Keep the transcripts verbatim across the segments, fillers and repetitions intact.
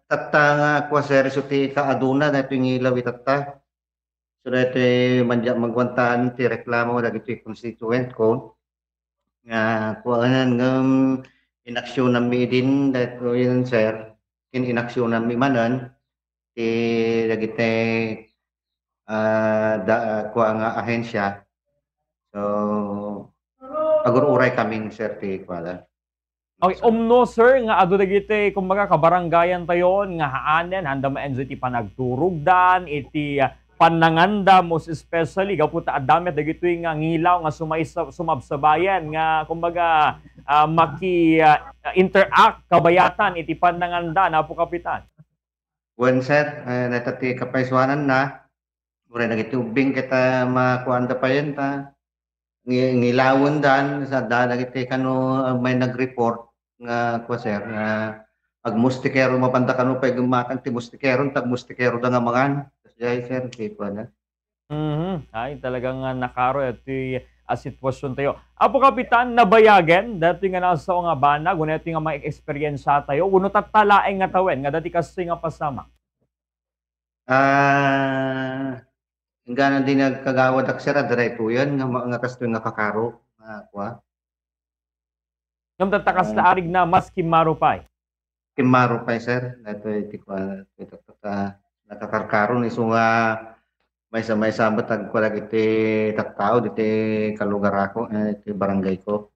tatta nga kua, sir, isu ti kaaduna daytoy nga ilaw itatta. So, daytoy manja-, magwantaan ti reklamo dagitoy constituent ko nga kuanan ngem inaksionanmi idin daytoy, sir, ken inaksionanmi manen ti dagiti, ah, da-, kua nga ahensya. So, agur-uray kami, sir, ti kuanan. Okay, umno, sir, nga adu dagiti, kumbaga, kabarangayan tayo nga haanen, haanda maenjoy iti panagturogdan, iti, ah, pannanganda, most especially, gapu ta adda met dagitoy nga ngilaw nga sumaysa-, sumabsabayan nga, kumbaga, ah, maki, ah, interact kabayatan iti pannanganda, Apo Kapitan. Wen, sir, eh, dayta ti kapaysuananna, uray dagiti ubbing ket, ah, makuanda payen ta, ngi-, ngilawendan, sa da dagiti kano, ah, may nag-report nga, kua, sir, nga agmustikero mapanda kano pay gummatang ti mustikero, ta agmustikeroda nga mangan. Kasjay, sir, ti kuana. Mhm. Ay, talagang, ah, nakaro itoy, ah, sitwasyon tayo. Apo Kapitan, nabayagen daytoy nga nasao nga banag, wenno itoy nga maieksperyensya tayo, wenno tatta laeng nga tawen nga dati kastoy nga pasamak? Ah, inggana di nagkagawadak, sir, a diraytoyan nga ma-, nga kastoy nga kakaro, nga kua. Ngem tatta kasta Ah. arigna, mas kimmaro pay. Kimmaro pay, sir. Daytoy ti kua, ti tatta, nakakarkaro ni isu nga maysa-maysa met agkulag iti tattao, diti kalugarako, eh, iti barangay ko.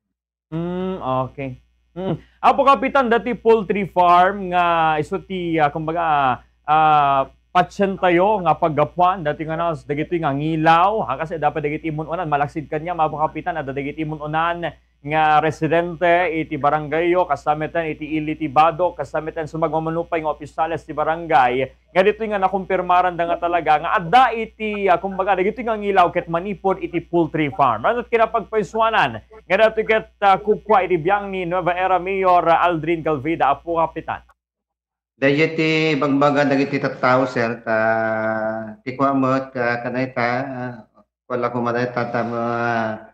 Hmm, okay. Mm. Apo Kapitan, dati poultry farm nga isu ti, ah, kumbaga, ah, patien tayo nga paggapuan, dati nga nas-, dagitoy nga ngilaw, ha, kasi dapat dagiti imun-unan, malaksid kaniam, Apo Kapitan, adda dagiti imun-unan nga residente iti barangay yo, kasta met iti ili ti Badoc, kasta met sumagmamano pay nga opisyales ti barangay, nga ditoy nga nakumpirmaranda nga talaga nga adda iti, ah, kumbaga, dagitoy nga ngilaw ket manipud iti poultry farm. Ano ti kinapagpaysuanan nga datoy ket, ah, kukua iti biang ni Nueva Era Mayor, ah, Aldrin Galvida, Apo Kapitan? Daydiay ti bagbaga dagiti tattao, sir, ta ti kua met, ah, kanayta, ah, wala koma dayta ta ma-,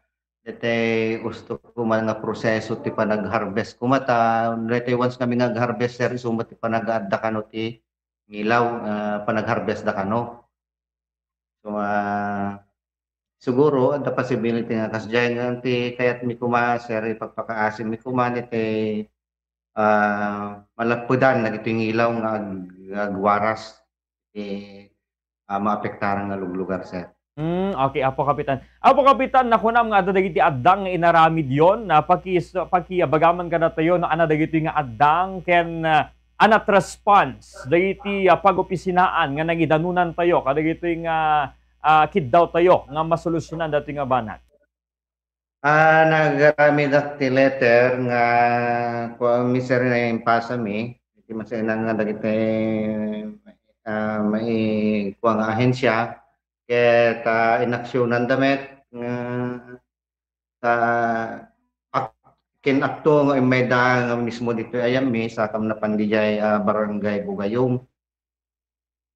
daytay usto koma nga proseso ti panag-harvest koma ta, daytay once kami nga ag-harvest, sir, isu met ti panagaadda kano ti ngilaw, ah, panag-harvest da kano. So, ah, siguro, adda possibility nga kasdiay nga ti kayatmi koma, sir, ipagpakaasinmi koma iti, ah, malappedan dagiti ngilaw nga ag-, agwaras ti, ah, maapektaran nga luglugar, sir. Hmm, okay, Apo Kapitan. Apo Kapitan, nakunam nga adda dagiti addang nga inaramidyon, na pakis-, pakibagaman kadatayo no ania dagitoy nga addang ken, ah, anat response dagiti, ah, pag-opisinaan nga nangidanunan tayo kadagitoy nga, ah, kiddaw tayo nga masolusyonan datoy nga banag? Ah, nagaramidak ti letter nga kua, mi, sir, nga impasami iti masainang nga dagiti, ah, mai-, kua nga ahensya ket, ah, inaksionanda met nga ta ak-, kin-akto nga immayda nga mismo ditoy ayammi, sakam napan diay, ah, Barangay Bugayong,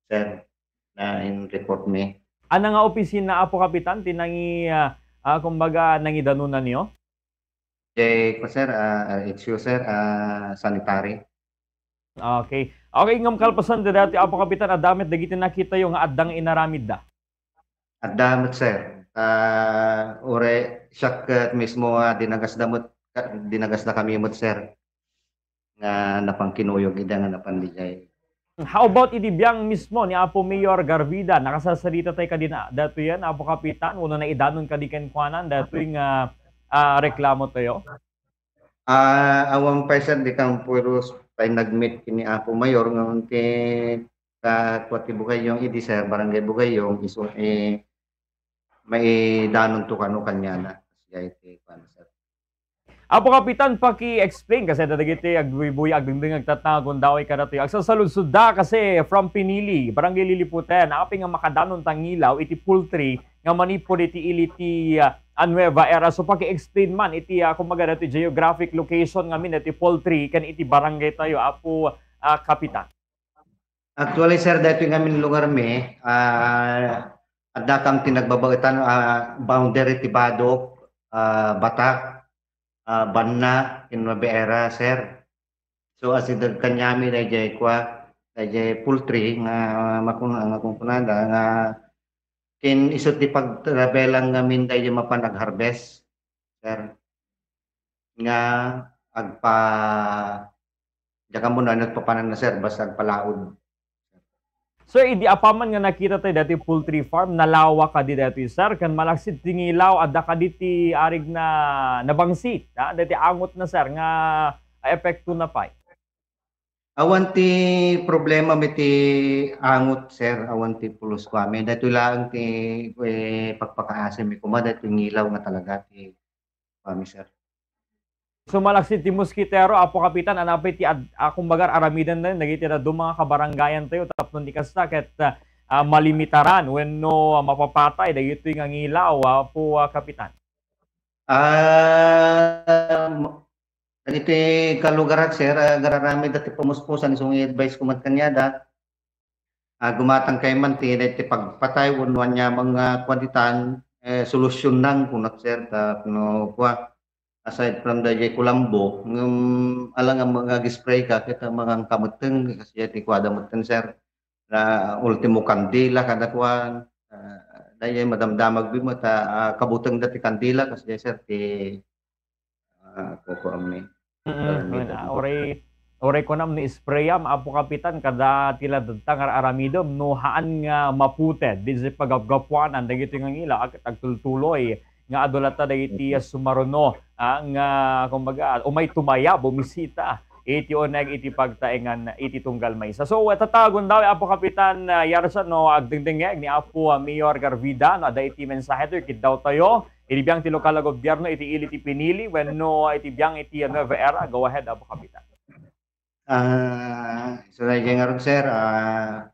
sir, na in-report mi. Ania nga opisina, Apo Kapitan, ti nangi-, ah, ah, kumbaga, nangidanonanyo? Diay, kua, sir, ah, R H U, sir, ah, sanitary. Okay. Okay, ngem kalpasan dayta, Apo Kapitan, adda met dagiti nakitayo nga addang inaramidda? Adda met, sir. Ah, uray siak ket mismo, ah, dinagasda met, ka-, dinagasda kami met, sir, nga napan kinuyog ida nga napan diay. How about idi biang mismo ni Apo Mayor Garvida? Nakasarsarita tay kadi na, datoyen, Apo Kapitan, wenno naidanon kadi kenkuana datoy nga, ah, reklamo tayo? Ah, awan pay, sir, dikami pulos pay nag-meet ken ni Apo Mayor, ngem ti ka-, kua ti Bugayong idi, sir, Barangay Bugayong, isu, eh, maidanonto kano kaniana. Siya iti, kuan, sir. Apo Kapitan, paki-explain kasi dagiti agbuybuy, agdingding, agtatnag, agundaway kadatoy. Agsasaludsodda kasi from Pinili, Barangay Liliputen, apay nga makadanon ta ngilaw iti poultry nga manipud iti ili ti, ah, Nueva Era. So, paki-explain man iti, ah, kumbaga, dati geographic location ngamin iti poultry ken iti barangay tayo, Apo, ah, Kapitan. Actually, sir, daytoy ngamin lugarmi, ah, addakam ti nagbabaetan, ah, boundary ti Badoc, ah, Batac, ah, Banna, ken Nueva Era, sir. So, asideg kaniami daydiay kua, dayjay poultry nga makun-, nga kunkunada nga ken isu ti pagtrabelan ngamin dayjay mapan ag-harvest, sir. Nga agpa-, diak ammo no ania ti papananna, sir, basta agpalaod. Sir, idi apaman nga nakita tayo dati poultry farm, nalawa kadi dati, sir, ken malaksid ti ngilaw, adda kadi ti arig na nabangsit, ha? Dati angot na, sir, nga epekto na pay. Awan ti problema mi ti angot, sir, awan ti pulos kua mi. Daytoy laeng ti, eh, pagpakaasim mi koma, daytoy ngilaw nga talaga ti kua mi, sir. So, malaksid ti moskitero, Apo Kapitan, ania pay ti ad-, a, kumbaga, aramiden na dagiti dadduma nga kabarangayan tayo tapno ni kasta ket, ah, malimitaran wenno mapapatay dagitoy nga ngilaw, Apo, ah, Kapitan? Ah, dagiti kalugaran, sir, ah, agar-aramid ti pamuspusan, isu nga i-advise ko met kaniada, ah, gumatang kay man ti, ti pagpatay wenno aniaman nga kuan ditan, eh, solusyonan kunak, sir, tapno kua, aside from dayjay kulambo, ngem alangan nga ag-spray ka, ket amangan ka metten, kas diay ti kuada metten, sir, na ultimo kandila kada kuan, ah, dayjay madamdamagbi met, ah, ah, kabutengda ti kandila, kas diay, sir, ti, ah, kukuam ni. Mm, Aramid wen, a, ah, uray, uray kunam ni sprayam, Apo Kapitan, kada ti la dadduma nga ar-aramidem, no haan nga maputed, diay pagapgapuanan, dagitoy nga ngilaw, ket agtultuloy nga adu latta dagiti, ah, sumaruno, ah, nga, kumbaga, umay tumayab, bumisita iti uneg iti pagtaengan iti tunggal maysa. So, tatawagen daw, Apo Kapitan, ah, Yarsa, no, agdengdengngeg ni Apo, ah, Mayor Garvida, no, adda iti mensahe to, ikiddaw tayo, iti biang ti lokal a gobierno, iti ili ti pinili, wenno iti biang iti, ah, Nueva Era. Go ahead, Apo Kapitan. Ah, isu dayjay ngarud, sir, ah,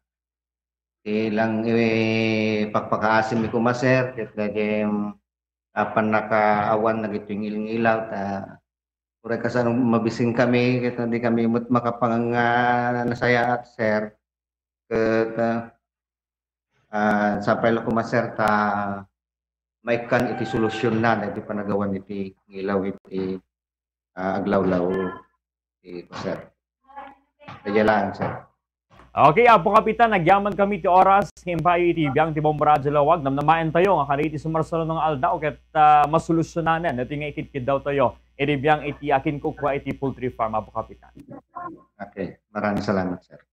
ti lang ipakpakaasim mi koma, sir, ket dayjay, ah, pannakaawan dagitoy ngilngilaw, ta uray kasano mabisin kami, ket di kami met makapangan nga nasayaat, sir. Ket, ah, ah, sapay la koma, sir, ta maikkan iti solusyon na dagiti panagawan iti ngilaw iti, ah, aglawlaw iti, sir. Kaya lang, sir. Okay, Apo Kapitan, nagyaman kami ti oras nga impayo iti biang ti Bombo Radyo Lawag. Namnamaen tayo nga kada iti sumarsaruno nga aldaw ket, ah, masolusyonanen daytoy nga ikidkiddaw tayo iti biang iti akinkukua iti poultry farm, Apo Kapitan. Okay, maraming salamat, sir.